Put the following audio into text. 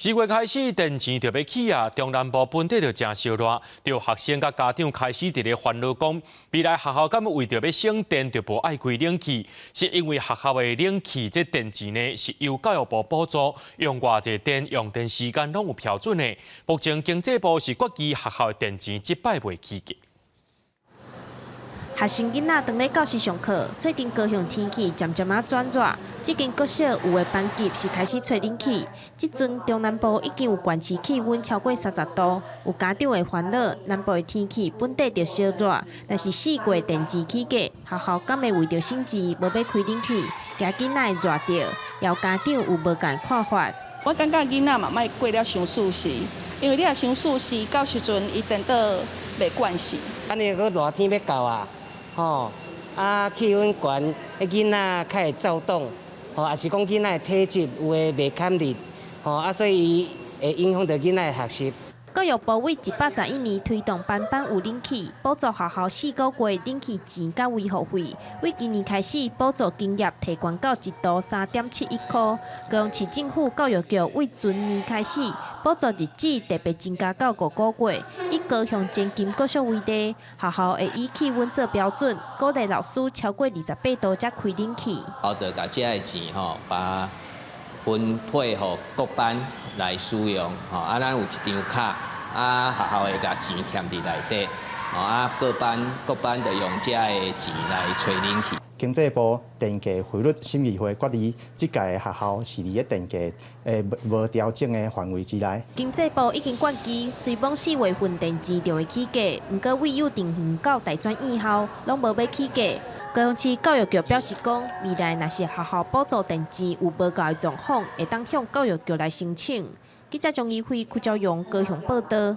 4月開始電錢就欲起啊，中南部本地就誠燒熱，著學生佮家長開始佇咧煩惱講，未來學校敢為著欲省電，就無愛開冷氣，是因為學校的冷氣這電錢呢是由教育部補助，用偌濟電、用電時間攏有標準的。目前經濟部是決議學校的電錢這擺袂起價。學生囡仔當咧教室上課，最近高雄天氣漸漸仔轉熱，這間國小有的班級是開始吹冷氣。這陣中南部已經有縣市氣溫超過30度，有家長會煩惱，南部的天氣本底就燒熱，但是四月電錢起價，學校敢會為著省錢，無欲開冷氣，驚囡仔會熱著，有家長有無仝看法。我感覺囡仔嘛莫過了傷舒適，因為你若傷舒適，到時陣伊顛倒袂慣勢。按呢閣熱天欲到啊！吼，啊氣溫懸，彼囡仔較會躁動，吼，抑是講囡仔的體質有的袂堪熱，吼，啊所以伊會影響著囡仔的學習。教育部為111年推動班班有冷氣，補助學校4個月冷氣錢佮維護費。為今年開始，補助金額提懸到1度3.71箍。高雄市政府教育局為全年開始，補助日子特別增加到5個月。以高雄前金國小為例，學校會以氣溫做標準，鼓勵老師超過28度才開冷氣。我就共這个錢吼，把分配予各班來使用，吼啊，咱有一張卡，啊，學校會共錢徛佇內底，吼啊，各班各班就用這个錢來吹冷氣。經濟部電價匯率審議會決議，這屆學校是佇咧電價無調整的範圍之內。經濟部已經決議，雖罔4月份電錢就會起價，毋過為幼稚園到大專院校攏無欲起價。高雄市教育局表示講，未來若是學校補助電錢有無夠的狀況，會當向教育局來申請。記者張怡輝、柯昭榮高雄報導。